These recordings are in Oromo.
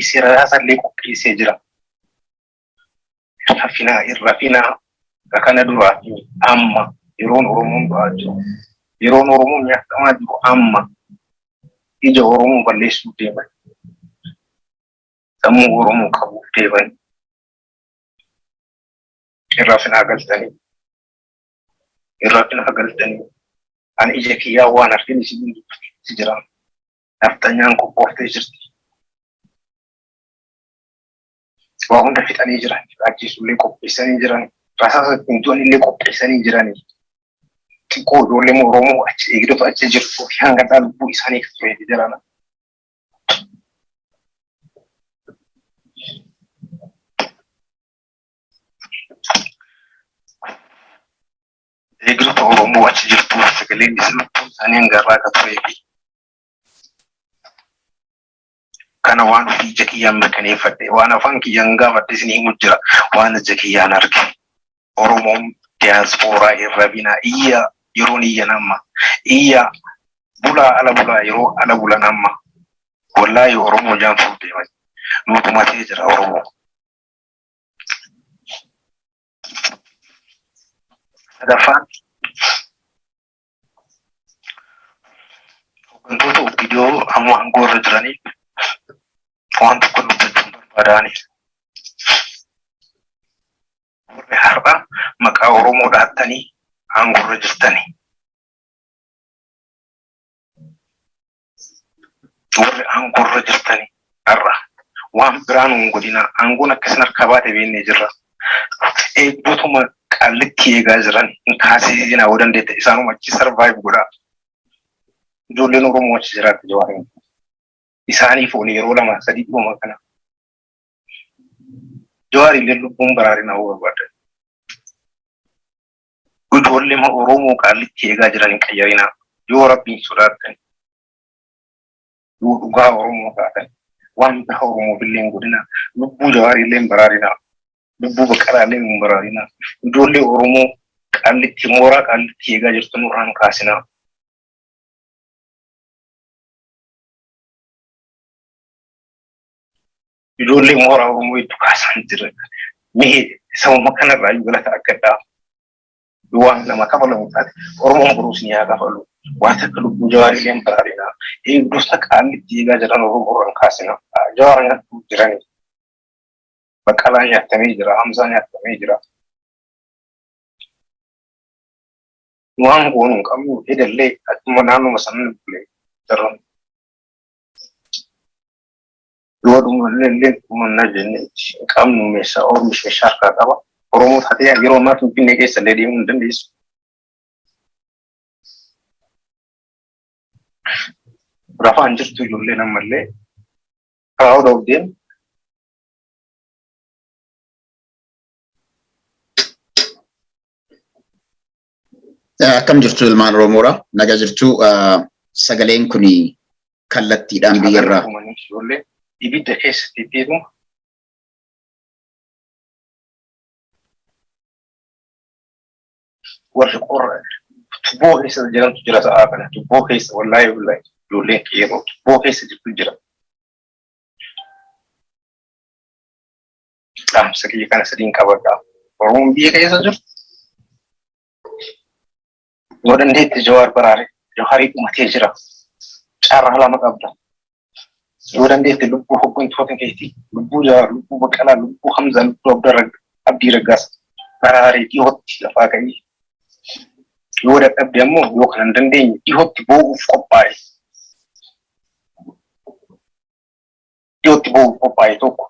qopheessee rasaasa illee qopheessee jira. Rafinaa irrafinaa kana duraa fi amma yeroon Oromoon du'aa jiru. Yeroon Oromoon nyaatamaa jiru amma ija Oromoo balleessuuf deeman. Sammuu Oromoo qabuuf deeman. Irrafinaa galtanii. Irrafinaa galtanii. Ani ija kiyyaa waan argin isin dubbachuutti jira. Nafxanyaan qophooftee jirti. Waa hunda fixanii jiran. Ajjeesullee qopheessanii jiran. Rasaasa ittiin du'anillee qopheessanii jiran. Xiqqoo ijoollee Oromoo achi eegdota achi jirtu fi hanga dhaa lubbuu isaanii turee jiran. Eegdota Oromoo achi jirtuuf sagaleen lubbuun isaanii hanga irraa akka turee fi kana waan ofii ija kiyyaan mirkaneeffadhe, waan afaan kiyyaan gaafadhe isin himu jira, waan ija kiyyaan arge. Oromoon diyaaspooraa hin rabinaa, iyya yeroon iyyan amma, iyya bulaa ala bulaa yeroo ala bulan amma. Wallaahi Oromoo jaamsuuf deeman, nuutumatee jira Oromoo. Sadaffaan, hooggantoota OPDO amma aangoo irra jiranii waan tokko dubbachuun barbaadaani. Warri har'a maqaa Oromoo dhaattanii aangoo irra jirtani. Warri aangoo irra jirtani har'a waan biraa nuun godhinaa, aangoon akkasin harkaa baate beennee jirra. Eegdotuma qaallitti eegaa jiran hin kaasisinaa, yoo dandeette isaanuma achi survive godhaa. Ijoolleen Oromoo achi jiraatti Jawaar isaaniif oole yeroo lama sadii dhuma kana. Jawaar illee lubbuun baraarinaa yoo barbaadan. Ijoollee Oromoo qaallitti eegaa jiran hin qayyarinaa, yoo Rabbiin sodaattan, yoo dhugaa Oromoo taatan, waan biraa Oromoof illee hin godhinaa, lubbuu Jawaarii illee hin baraarinaa, lubbuu Baqqalaa illee hin baraarinaa, ijoollee Oromoo qaallitti mooraa qaallitti eegaa jirtu nurraa hin kaasinaa. Ijoollee mooraa Oromoo hedduu kaasaan jira. Mee sababa kanarraa iyyuu galata argadhaa. Waan nama kafalamu taate Oromoon boruus ni haa kafalu. Waan takka lubbuu Jawaarii illee hin baraarinaa. Eegdota qaallitti eegaa jiran Oromoo irraa hin kaasinaa. Jawaar nyaachuu jirani. Baqqalaa nyaatamee jira. Hamzaa nyaatamee jira. Waan goonu hin qabnu, edallee achuma naannoma sana bulee jiran. Yoo dhumallee dhumannaa jennee hin qabnu, meeshaa oomisha meeshaa harkaa qaba. Oromoo taatee yeroo ammaa Finfinnee keessa illee deemuu hin dandeessu. Rafaan jirtu ijoolleen ammallee proud of them. Akkam jirtu ilmaan Oromoodha? Naga jirtu. Sagaleen kun kallattiidhaan biyyarraa. Ijoollee ibidda keessa deddeebi'u. Warri qorra tubboo keessa jirantu jira sa'aa kana, tubboo keessa, wallaahi wallaahi ijoolleen qeerroo tubboo keessa jirtu jira. Dhaamsa kiyya kana sadiin qabadha. Oromoon biyya keessa jiru, yoo dandeette Jawaar baraare, Jawaarii dhumatee jira. Carraa lama qabda. Yoo dandeette lubbuu hooggantoota keetii, lubbuu Jawaar, lubbuu Baqqalaa, lubbuu Hamzaa, lubbuu Abdii Raggaasa baraaree dhihootti lafaa ka'ii. Yoo dadhabde ammoo, yoo kana hin dandeenye, dhihootti boo'uuf qophaa'e. Dhihootti boo'uuf qophaa'e tokko.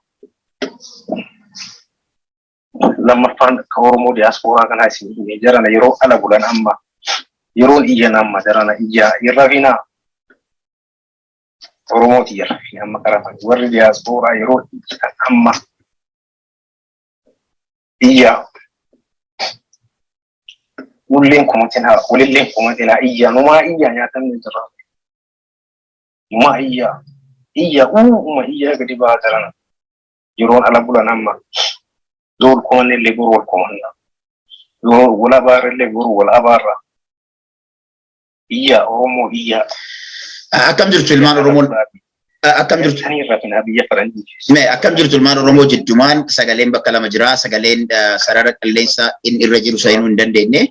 Lammaffaan, akka Oromoo diyaaspooraa kanaa isin himee jarana, yeroo ala bulan amma, yeroon iyyan amma, jarana iyyaa hin rafinaa. Oromooti hin rafin amma karafan, warri diyaaspooraa yeroo iyyan amma iyyaa. Nulleen kumatinaa, walilleen kumatinaa, iyyaa, numaa iyyaa, nyaatamni jira. Numaa iyyaa, iyyaa uuma iyyaa gadi ba'aa jarana. Yeroon ala bulan amma, yoo wal komanne illee boru wal komanna. Yoo wal abaarre illee boru wal abaarra. Iyyaa Oromoo, iyyaa. Akkam jirtu ilmaan Oromoo? Akkam jirtu? Galtanii rafinaa biyya faranjii keessa. Mee akkam jirtu ilmaan Oromoo? Jiddumaan sagaleen bakka lama jira. Sagaleen sarara qilleensaa inni irra jiru seenuu hin dandeenye.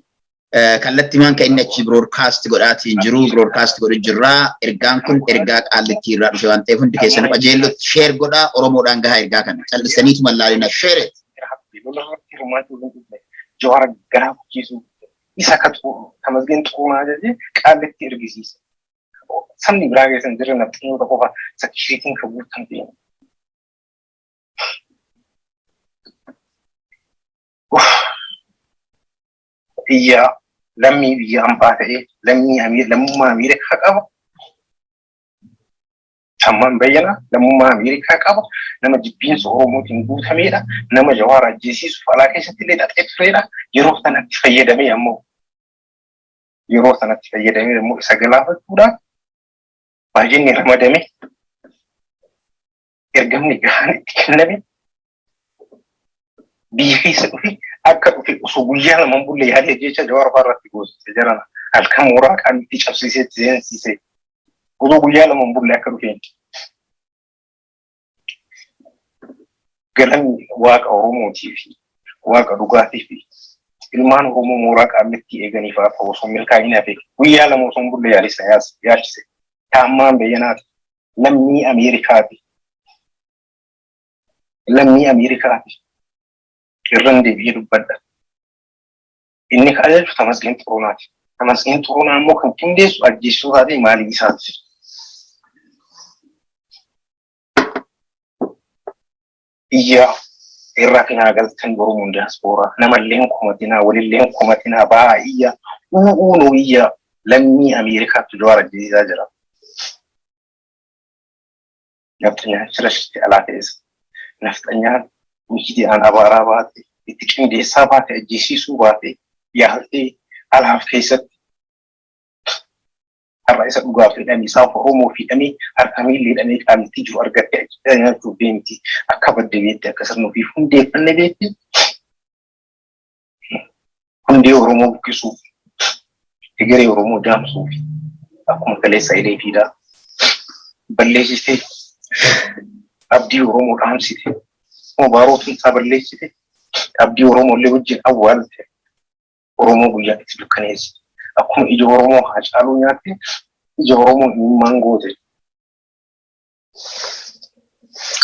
Kallattimaan kan inni achi broadcast godhaatiin jiru, broadcast godhu jirra. Ergaan kun ergaa Qaallittii irraa dhufe waan ta'eef, hundi keessan qajeellotti share godhaa, Oromoodhaan gahaa ergaa kana. Callisaniitu mallaalina, share it. Lola irratti hirmaachuu hin dhufne. Jawaar garaa kuchiisuu isa ka Tamasgeen Xuruunaa jedhee Qaallitti ergisiise. Sabni biraa keessa hin jirre nafxanyoota qofa security kan guutan ta'e. Biyya lammii biyya ambaa ta'ee, lammii lammummaa Ameerikaa qaba. Sammaan Bayyana lammummaa Ameerikaa qaba. Nama jibbiinsa Oromootiin guutameedha. Nama Jawaar ajjeesiisuuf alaa keessatti illee xaxee tureedha. Yeroo sanatti fayyadamee ammoo isa galaafachuudhaaf baay'inni ramadame, ergamni gahaan itti kenname, biyya keessa dhufe. Akka dhufe osoo guyyaa 2 bulle yaadee jecha Jawaar fa'aa irratti goosise. Jarana halkan mooraa qaamitti cabsiisee itti seensise, osoo guyyaa 2 bulle akka dhufeen. Galanni Waaqa Oromootii fi Waaqa dhugaatii fi ilmaan Oromoo mooraa qaamitti eeganiif haa ta'u. Osoo milkaa'ina fi guyyaa 2 osoo hin bulle yaalisa yaalchise. Taammaan Bayyanaati. Lammii Ameerikaati. Lammii Ameerikaati. Irran deebi'ee dubbadha. Inni kan ajaju Tamasgeen Xurunaati. Tamasgeen Xurunaa immoo kan qindeessu ajjeesuu taate maalii isaati. Iyya irraa finaa galtan Oromoon diyaaspooraa, namallee komatinaa, walillee komatinaa, ba'aa iyya, u'uu nu iyya. Lammii Ameerikaatti Jawaar ajjeesisaa jira. Nafxanyaan shirashite alaa keessa. Nafxanyaan miidiyaan abaaraa baate, itti qindeessaa baate, ajjeesiisuu baate, yaaltee alaaf keessatti. Har'a isa dhugaaf hidhamee, isaaf Oromoo hidhamee, harka miilli hidhamee Qaallittii jiru argattee achi nyaachuuf deemti. Akka badde beekte, akka sirna ofii hundeeffanne beekte. Hundee Oromoo buqqisuuf, egeree Oromoo jaamsuuf, akkuma kaleessa hidhee fiidaa balleessitee, abdii Oromoo dhaamsite, akkuma Baaroo Tumsaa balleessite, abdii Oromoo illee wajjin awwaalte, Oromoo guyyaa itti dukkaneessite. Akkuma ija Oromoo Haacaaluu nyaatte, ija Oromoo imimmaan goote.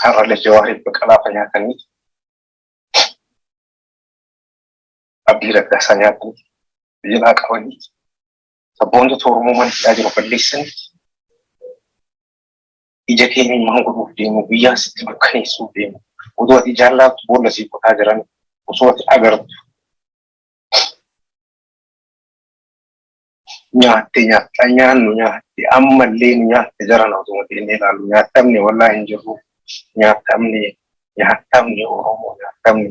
Har'allee Jawaariif Baqqalaa fa nyaatanii, Abdii Raggaasaa nyaatanii, jalaa qabanii, sabboontota Oromoo mana hidhaa jiru balleessanii, ija keenya imimmaan godhuuf deemu, guyyaa sitti dukkaneessuuf deemu. Otoo ati jaallaattu boolla sii qotaa jiran, osoo ati agartu nyaatte, nyaatta nyaannu nyaatte, ammallee nu nyaatte jarana. Osoo teennee ilaallu nyaatamne, wallaa hin jirru, nyaatamne, nyaatamne, Oromoo nyaatamne,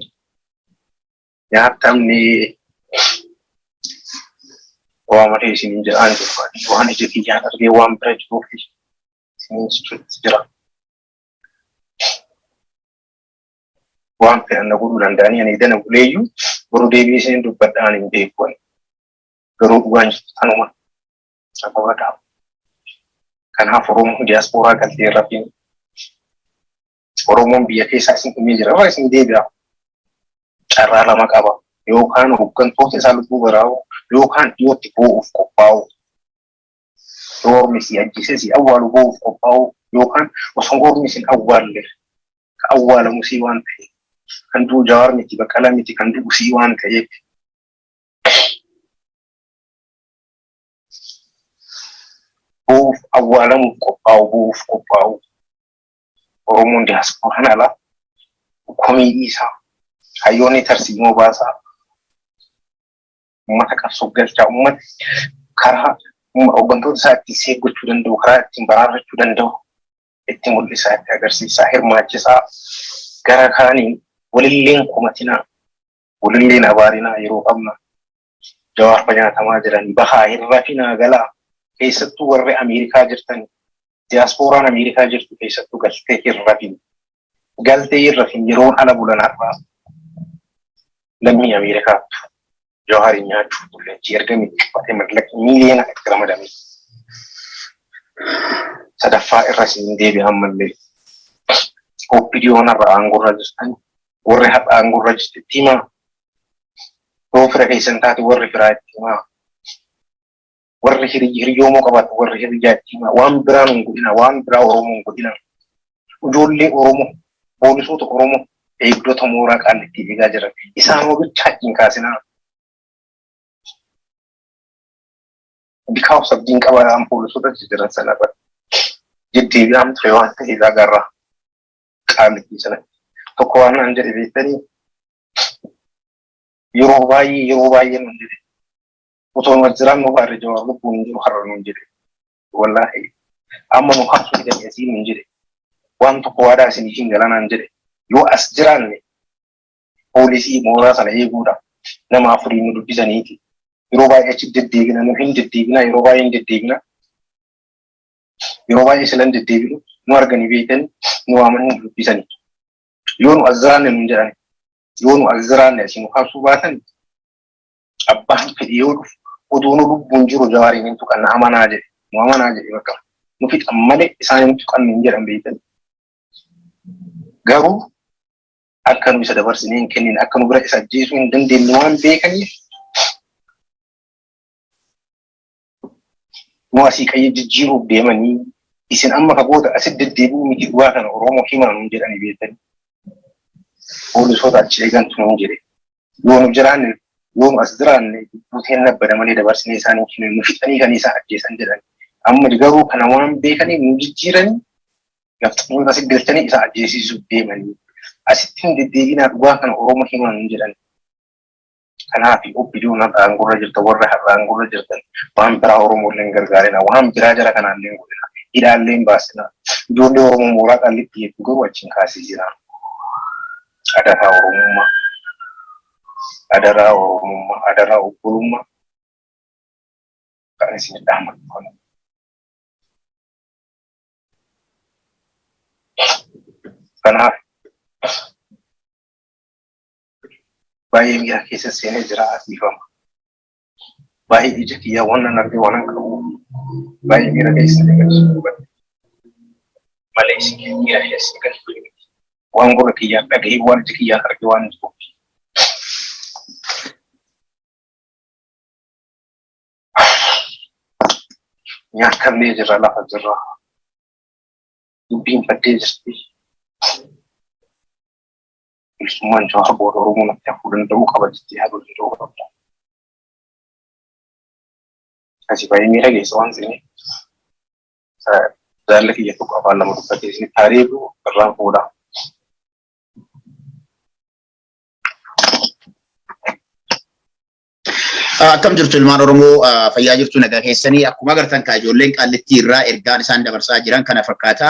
nyaatamne. Waa malee isiniin jedhaan jiru, waan ija kiyyaan argee, waan bira jiruuf isiniin jechuutti jira. Waan fedhan na godhuu danda'anii, ani dana buleeyyuu boruu deebi'ee isiniin dubbadhaan hin beeku. Garuu dhugaan jirtu tanuma sababa dhabu. Kanaaf Oromoon diyaaspooraa galtee rafiin, Oromoon biyya keessaa isin dhumee jira, irra isin deebi'a. Carraa lama qaba. Yookaan hooggantoota isaa lubbuu baraa'u, yookaan dhiyootti boo'uuf qophaa'u. Yoo ormi si ajjeesee si awwaalu boo'uuf qophaa'u, yookaan osoo ormi sin awwaalle ka awwaalamu sii waan ta'eef, kan du'u Jawaar miti, Baqqalaa miti, kan du'u sii waan ta'eef. Boo'uuf awwaalamuuf qophaa'u, boo'uuf qophaa'u. Oromoon diyaaspooraan alaa komii dhiisaa, hayyoonni tarsiimoo baasaa, uummata qabsoof galchaa, uummati karaa hooggantoota isaa ittiin seef gochuu danda'u, karaa ittiin baraarrachuu danda'u itti mul'isaa, itti agarsiisaa, hirmaachisaa. Gara kaaniin walilleen komatinaa, walilleen abaarinaa, yeroo qabna. Jawaar fa nyaatamaa jiran, bahaa hin rafinaa, galaa. Keessattuu warri Ameerikaa jirtan, diyaaspooraan Ameerikaa jirtu keessattuu galtee hin rafin. Galtee hin rafin, yeroon ala bulan har'aa. Lammii Ameerikaattu Jawaarin nyaachuuf bullachii erga itti qabatee, mallaqni miiliyoona itti ramadame. Sadaffaa irra isin deebi'a ammallee. OPDOn har'a aangorra jirtan, warri har'a aangorra jirtu itti himaa. Yoo fira keessan taate warri firaa itti himaa. Warri hiriyyoomoo qabaatu warri hiriyyaa itti himaa. Waan biraa nun godhina, waan biraa Oromoo hin godhina. Ijoollee Oromoo, poolisoota Oromoo, eegdota mooraa Qaallittii eegaa jiran. Isaanuma bichaa achi hin kaasinaa. Because abdiin qabaan poolisoota achi jiran sana irratti deddeebi'aan ture waan ta'eef agarra Qaallittii sana. Tokko waan naan jedhe beektanii, yeroo baay'ee nuun jedhe, "Otoo nu as jiraannu baarre Jawaar lubbuun hin jiru har'a," nuun jedhe. Wallaahi amma nu kaasuu didanii asii nuun jedhe. "Waan tokko waadaa isinii hin galanaan," jedhe. "Yoo as jiraanne poolisii mooraa sana eeguudha. Nama afurii nu dubbisaniiti. Yeroo baay'ee achi deddeebina, nu hin deddeebina, yeroo baay'ee hin deddeebina. Yeroo baay'ee silan deddeebinu nu arganii beekanii nu waamanii nu dubbisanii. Yoo nu as jiraanne," nuun jedhani. "Yoo nu as jiraanne, asii nu kaasuu baatan, abbaan fedhe yoo dhufu odoo nu lubbuun jiru Jawaariin hin tuqanna, amanaa," jedhe. "Nu amanaa," jedhe bakka. "Nu fixan malee isaan hin tuqanne," hin jedhan beekanii. Garuu akka nu isa dabarsinee hin kennine, akka nu bira isa ajjeesuu hin dandeenye waan beekaniif, nu asii qayyee jijjiiruuf deemanii, "Isin amma kagoota asitti deddeebi'uu miti, dhugaa kana Oromoo himaa," nuun jedhanii beekanii. Poolisoota achi eegantu nuun jedhe. Yoo nu jiraanne, yoo nu as jiraanne, lubbuu teenna bada malee dabarsinee isaan hin kennine, nu fixanii kan isaan ajjeesan jedhan. Amma garuu kana waan beekaniif nu jijjiiranii, nafxanyoota asitti galchanii isa ajjeesisuuf deemanii. "Asitti hin deddeebinaa, dhugaa kana Oromoo himaa," nuun jedhan. Kanaaf OPDOn har'a aangorra jirtan, warra har'a aangorra jirtan, waan biraa Oromoo illee hin gargaarina, waan biraa jara kanaallee hin godhina, hidhaallee hin baasina. Ijoollee Oromoo mooraa Qallitti hedduu garuu achi hin kaasisina. Adaraa Oromummaa. Adaraa Oromummaa. Adaraa obbolummaa. Kan isin dhaaman kana. Kanaaf baay'ee miira keessa seenee jira, asiifama. Baay'ee ija kiyyaa waan nan arge waan qabu baay'ee miira keessa seenee malee isin miira keessa galchuu miti. Waan gurra kiyyaan dhaga'ee, waan ija kiyyaan arge waan jiruuf. Nyaatamnee jirra, lafa jirra. Dubbiin baddee jirti. Bilisummaan Jawaar booda Oromoon akka hafuu danda'uu qaba jettee yaaduu danda'uu qabda. Asi baay'ee miira keessa waan seeneef, jaalli kiyya tokko afaan lama dubbatee isinitti haa deebi'u, irraan fuudha. Akkam jirtu ilmaan Oromoo? Fayyaa jirtu? Nagaa keessanii? Akkuma agartan kaa, ijoolleen Qaallittii irraa ergaan isaan dabarsaa jiran kana fakkaata.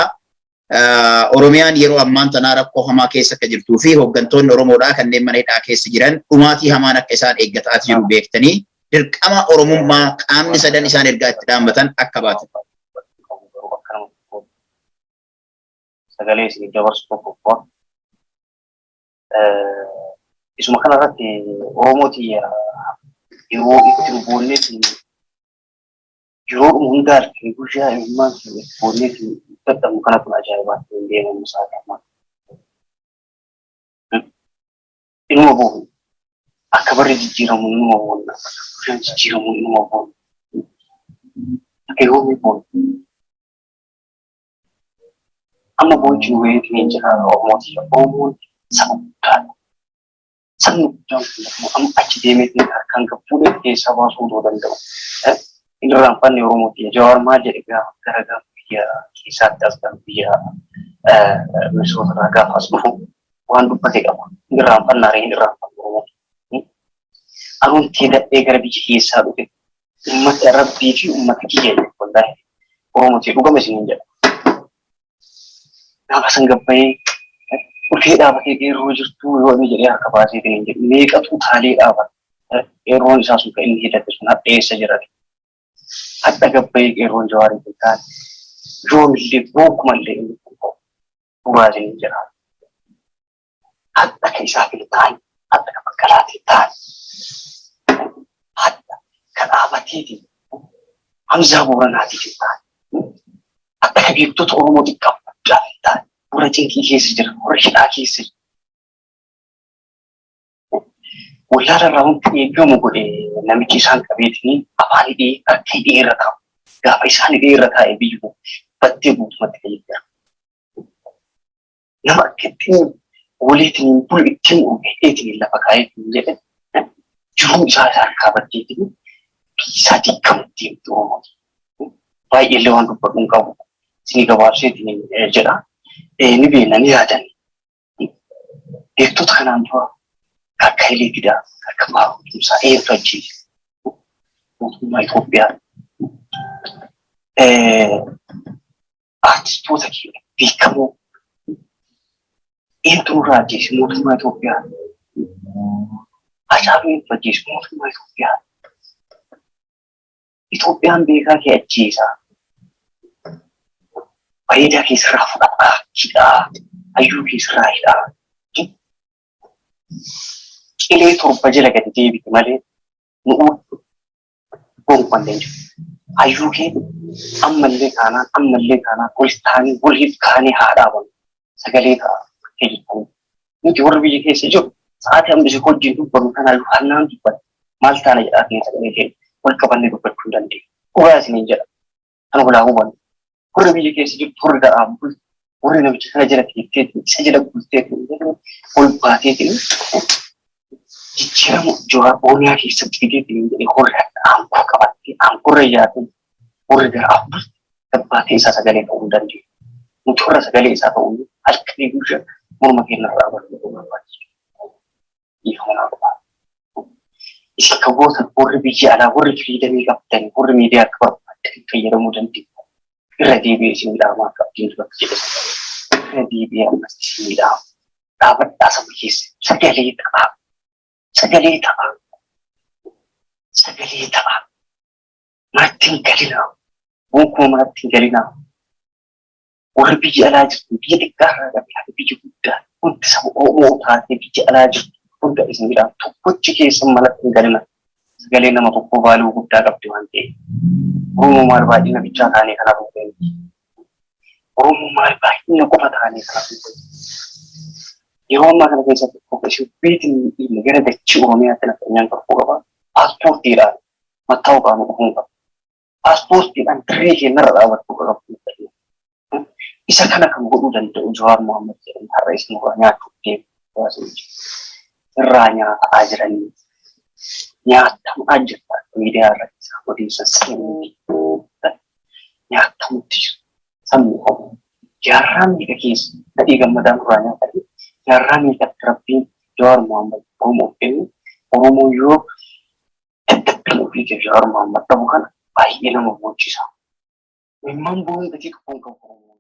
Oromiyaan yeroo ammaan tanaa rakkoo hamaa keessa akka jirtuu fi hooggantoonni Oromoodhaa kanneen mana hidhaa keessa jiran dhumaatii hamaan akka isaan eeggataa jiru beektanii, dirqama Oromummaa qaamni sadan isaan ergaa itti dhaammatan akka baatan. Sagalee isin dabarsu tokko isuma kanarratti Oromooti yeroo itti boonneeti, yeroo hundaa halkan guyyaa ilmaan keenya itti boonneeti dadhabnu kanatu ajaa'ibaatti hin deemamu sa'aatii ammaa. Inuma boonu, akka barri jijjiiramu inuma boonna, akka guyyaan jijjiiramu inuma boonna, akka yoomii boonna. Amma boo'ichi nu gaheetiin hin jira Oromooti. Oromoon saba guddaadha. Sabni guddaan kun immoo amma achi deemeetiin harkaan gad fuudhee keessaa baasuu otoo danda'u. Hin irraanfanne Oromooti. Jawaar maal jedhe gaafa gara gaafa biyya keessaatti as galu, biyya Minisoota irraa gaafa as dhufu waan dubbate qaba. Hin irraanfannaa ree, hin irraanfanne Oromooti. "Anuun teedadhee gara biyya keessaa dhufe uummata Rabbii fi uummata kiyya," jedhe. Wallaahi Oromooti, dhugama isiniin jedha. Gaafa san gabbayee dhufee dhaabatee, "Qeerroo jirtuu?" yoo inni jedhee harka baaseetiin hin jedhu, meeqatu taalee dhaabata. Qeerroon isaa sun kan inni hidhate sun hadha eessa jira? Hadha gabbayee qeerroon Jawaarii hin taane yoomillee gonkumallee inni kun ta'u dhugaa isiniin jedha. Hadha ka isaaf hin taane, hadha ka Baqqalaatiin taane, hadha ka dhaabateetiin Hamzaa Booranaatiif hin taane. Akka beektota Oromoo xiqqaa guddaa hin taane warra cinqii keessa jira, warra hidhaa keessa jira. Wallaala irraa wanti eegamu godhe namichi isaan qabeetiin afaan hidhee harka hidhee irra taa'u. Gaafa isaan hidhee irra taa'e biyyi kun battee guutumatti fayyadama. Nama akka ittiin waliitiin bulu ittiin hidheetiin lafa kaa'eetiin jedhe jiruun isaa isaa harkaa baddeetiin biyyi isaa diigamu deemti Oromoo. Baay'ee illee waan dubbadhu hin qabu. Isinii gabaabseetiin jedha. Ni beekna, ni yaadanna. Beektota kanaan dura akka Hayilee Fidaa, akka Maaruu Tumsaa eenyutu ajjeese? Mootummaa Itoophiyaa. Artistoota keenya beekamoo eenyutu nurraa ajjeese? Mootummaa Itoophiyaa. Hacaaluu eenyutu ajjeese? Mootummaa Itoophiyaa. Itoophiyaan beekaa kee ajjeesaa. Bareedaa kee sirraa fudhataa, hidhaa, hayyuu kee sirraa hidhaa. Qilee torba jala gadi deebite malee nu'uu gonkumallee hin jiru. Hayyuu kee ammallee taanaan ammallee taanaan ol taanii waliif kaanii haa dhaabannu. Sagalee ta'a bakkee jirtanii. Nuti warri biyya keessa jiru sa'aatii hambise wajjin dubbannu kanaayyuu hannaan dubbanna. Maal taana jedhaa keenya sagalee keenya wal qabannee dubbachuu hin dandeenyu. Dhugaa isiniin jedha. Kan walaa hubannu. Warri biyya keessa jirtu warri ga'aan bultu warri namicha kana jala teetteetiin isa jala bulteetiin ol baateetiin jijjiirama Jawaar Oromiyaa keessatti fideetiin jedhee warri aangoo qabattee aangorra yaaduu warri ga'aan bultu gabbaatee isaa sagalee ta'uu hin dandeenyu. Nuti warra sagalee isaa ta'uu halkanii guyyaa morma keenya irraa barbaaduu barbaachisa. Dhiifama naa godhaa. Isin kan gootan warri biyya alaa warri freedomii qabdan warri miidiyaa akka barbaaddan fayyadamuu dandeessu. Irra deebi'ee isin dhaamaa akka abdiin duratti jedhe irra deebi'ee ammas isin dhaama. Dhaabadhaa saba keessa sagalee ta'aa. Sagalee ta'aa. Sagalee ta'aa. Manatti hin galinaa. Gonkumaa manatti hin galinaa. Warri biyya alaa jirtu biyya xiqqaarraa qabee haga biyya guddaa hundi saba Oromoo taatee biyya alaa jirtu hunda isin jedhaan tokkochi keessan manatti hin galina. Sagalee nama tokkoo value guddaa qabdi waan ta'eef. Oromoo maal baay'ina bichaa taanee kanaaf hin miti. Oromoo maal baay'ina qofa taanee kanaaf hin Yeroo ammaa kana keessatti tokko isin beetin hin dhiibne gara dachii Oromiyaatti nafxanyaan tokko qaba. Paaspoortiidhaan mattaa'uudhaan dhufuu qaba. Paaspoortiidhaan dirree keenyarra dhaabachuu qabdu. Isa kana kan godhuu danda'u Jawaar Mohaammed jedhanii har'a isin irraa nyaachuuf deemu. Irraa nyaataa jiranii nyaatamaa jirta miidiyaa irratti isaan odeessan sirrii nyaatamutti jiru. Sabni Oromoo jaarraa meeqa keessa Nadhii Gammadaa nurraa nyaatanii jaarraa meeqatti Rabbiin Jawaar Mohaammed Oromoof kenne. Oromoo yoo dadhabbiin ofiitiif Jawaar Mohaammed dhabu kana baay'ee nama boonchisa. Imimmaan boo'uun gatii tokko hin qabu Oromoon.